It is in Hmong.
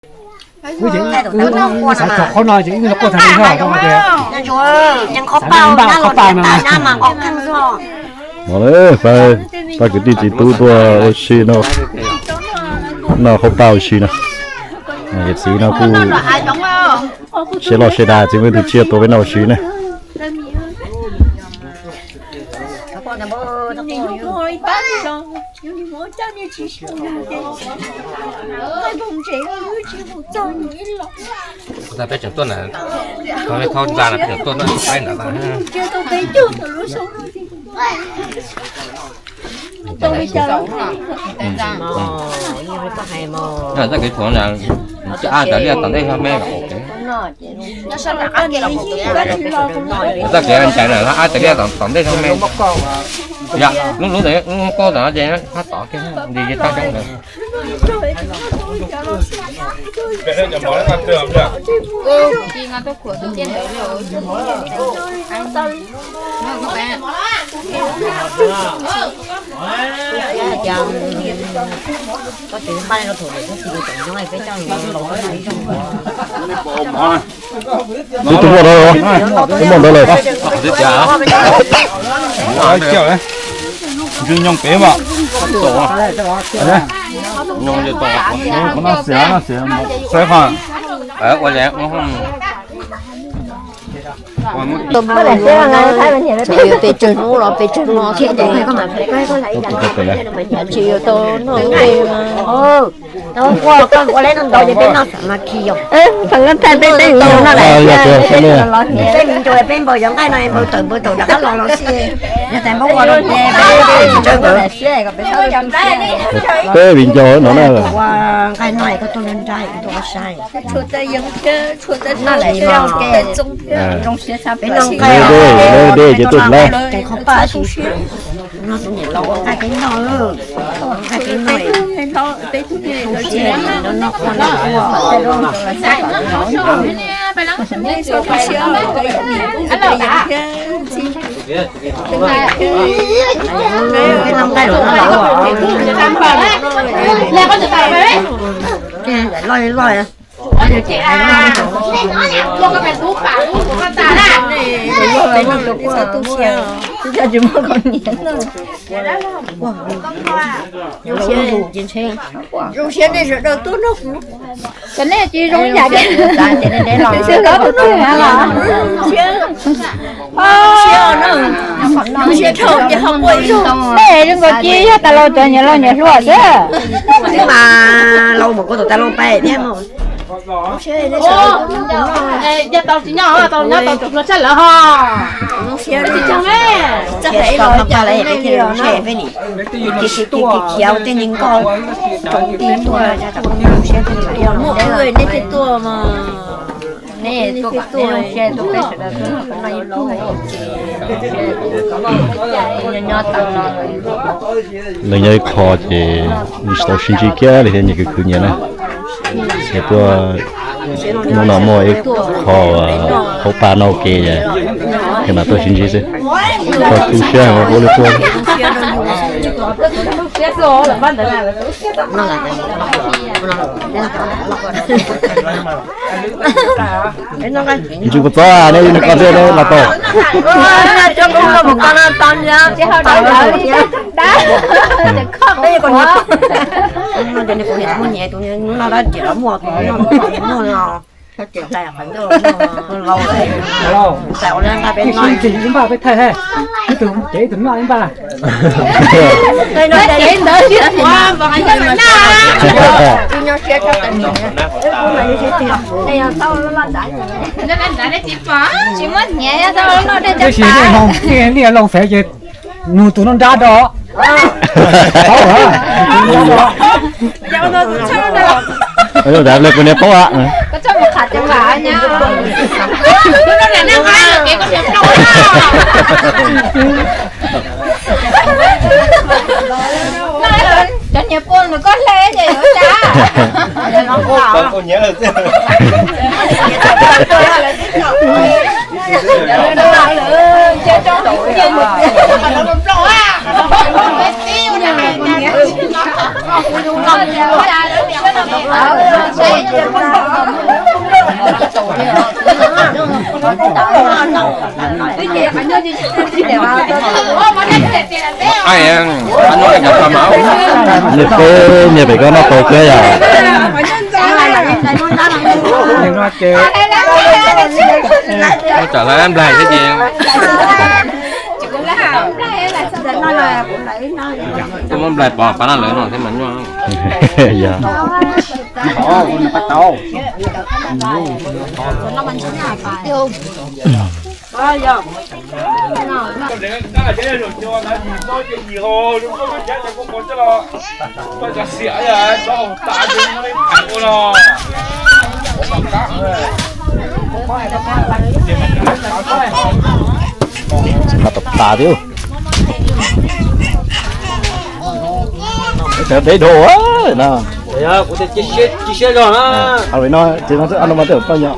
Wb ces wb xav txog qhov no ces wb los quaj tag li no tias xav npaj qhov paj no. Pab kwv tij txiv tub tuaj ua si no, noj qhov paj ua si no. Yawm txiv no kuj siab loj siab dav, txiv muaj ib tug tsiaj tua peb noj ua si na. Peb tseem tuaj na, thaum ntxa no peb tseem tuaj noj qaib ntawd. Txoj kev tshuav na, tsis ab tas liaj tom ntej me. Txoj kev ncais na, ab tas liaj tom ntej me. Yog lub lub ntawd, lub qub ntawd ces hab tom kiag li toj roob ntawd. Ib tug muaj ntawd, ib muaj ntawd lawm. Nyob pem mas. Ua li, pes tsawg hnub los pes tsawg hmo thiab. Tsis yuav tau noj tej mas. Ua, koj ua leb no ntau ces peb noj xav mas khi yom. Peb noj, peb, peb noj, peb ncaus, peb npau cov nqaij no npau tawm npau tawm rov qab los los xij. Yog tais npau ua no ces peb ncaus, peb viv ncaus no na. Ua nqaij no koj tuaj nrab tuaj ua sai. Peb noj nqaij dej ces tuaj lawm. Qhov paj no tus niam laus ua nqaij peb noj, nqaij peb noj. Peb noj nqaij los noj lawm. Loj loj. Peb noj tau kuaj, tsis muaj qhov niam. Zoo siab nej sawv daws tuaj nrog kuv. Cov nej tsis zoo ib yam, sawv daws tuaj nrog kuv. Zoo siab dhau ces ho quaj ib zaug. Peb zoo nkaus ci yog tas laus cov nyiam laus nyiam hluas xwb. Twb mas laus mas kuv tus tas laus pais thiab mas. Yog tau tsis nyob, tau nyob tau tus hlua tshaj lawm ho. Txawj peb los cas peb thiaj zoo siab peb nim tiv tiv tiv tiv khiav tej ni nkoj rau ti tuaj. Muaj wb nej thiaj tuaj mas. Nej tuaj kom peb zoo siab, tuaj peb sawv daws tuaj noj peb noj ib pluag ces nyob nyob tau no. Leej nyob ib qho ces nws tsis tau sib ntsib kiag li thiab, nyias khwv khwv nyias na. Ces tuaj hnub no muaj ib qho hauv paj noj ua ke, ces mam tuaj sib ntsib xwb. Koj tu siab ua li tuaj. Ntswg puas txob nej ib nws koj thiab los tau. Ib tug cev ib tug noj ib npaj. Tsis muaj hniav, yog tau loj dej cov tas. Liaj loo fev ces nug tus noj nrab do. Koj txhob mus qhav cov vam nyab. Cov niag pua nws koj hle ces yuav cas. Niag peb niag pem koj noj tau thiab yom? Tsam lawv nplaig thiab ces, tuaj muab nplaig pov pab lawv no thiab mas nyuaj. Yog. Tsis nqa tau tas thiab. Deb dhau no. Kuv cia siab zog na. No ces no xwb, no mas tej zaum tau yom.